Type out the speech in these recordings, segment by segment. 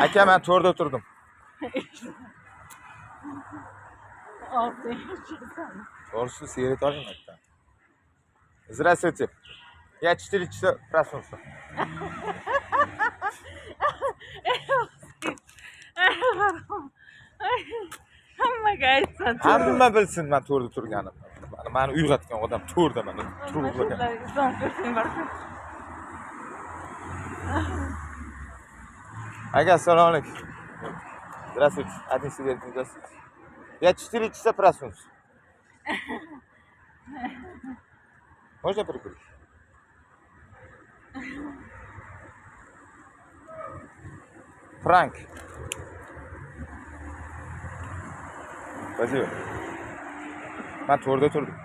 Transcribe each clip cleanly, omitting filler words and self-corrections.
Aka, men to'rda turdim. To'g'risi sigaret oling bitta. Здравствуйте. Я 4 часа проснулся. Hammaga aytsin. Hamma bilsin men to'rda turganimni. Mani uyg'otgan odam to'rda mani turib uxlagan. Islom ko'rsang baraka. Aka, assalomu alaykum. Здравствуйте. Один сигарет не дасите? Я 4 часа проснулся. Можно прикурить? Пранк. Спасибо. Man to'rda turdim.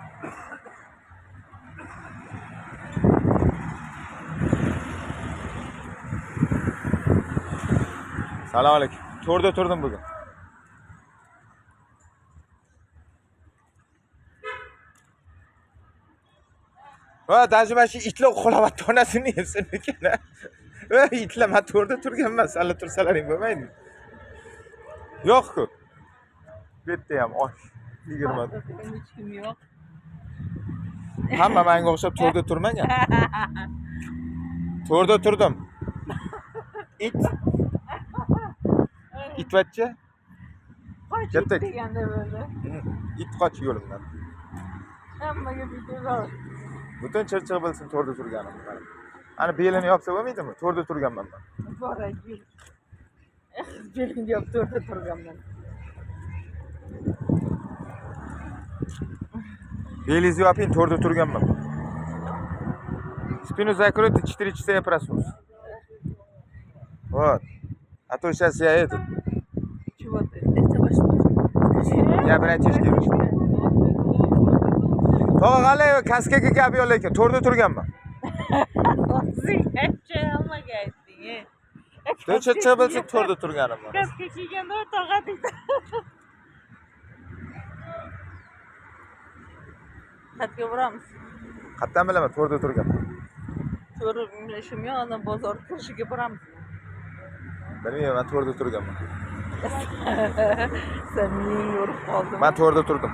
Salom alaykum. To'rda turdim bugun. Va даже mana shu itlar uxlayapti, onasini yebsin ekan. Va itlar, man to'rda turganman, salla tursalaring bo'lmaydimi? Yo'q-ku. Bu yerda ham osh 20. Hech kim yo'q. Hamma menga o'xshab to'rda turmagan. To'rda turdim. It. Itvachcha. Qoch Ketdik. deganda bo'ldi. It qoch yo'limdan. Hammaga video ol. Butun Chirchiq bilsin to'rda turganimni. Mana. Ana belini yopsa bo'lmaydimi? To'rda turganman man. Borak yur. Belingni yopib to'rda turganman. Belingizni yoping, to'rda turganman. Спину закройте, 4 часа я проснулся. Вот. А то сейчас я этот, Чего ты? Это ваш муж. Скажи. Я братишке. Tog'a, qalay, kaskaga gap yo'q lekin to'rda turganman. O'zing hammaga aytding. Chirchiq bilsin to'rda turganimni. Kaska kiyganda tog'a deydi. Qayerga boramiz? Qayerdan bilaman to'rda turganman. To'g'ri ishim yo'q, ana bozor kirishiga boramiz. Bilmayman, man to'rda turganman. Sen miyang yorib qoldim. Man to'rda turdim.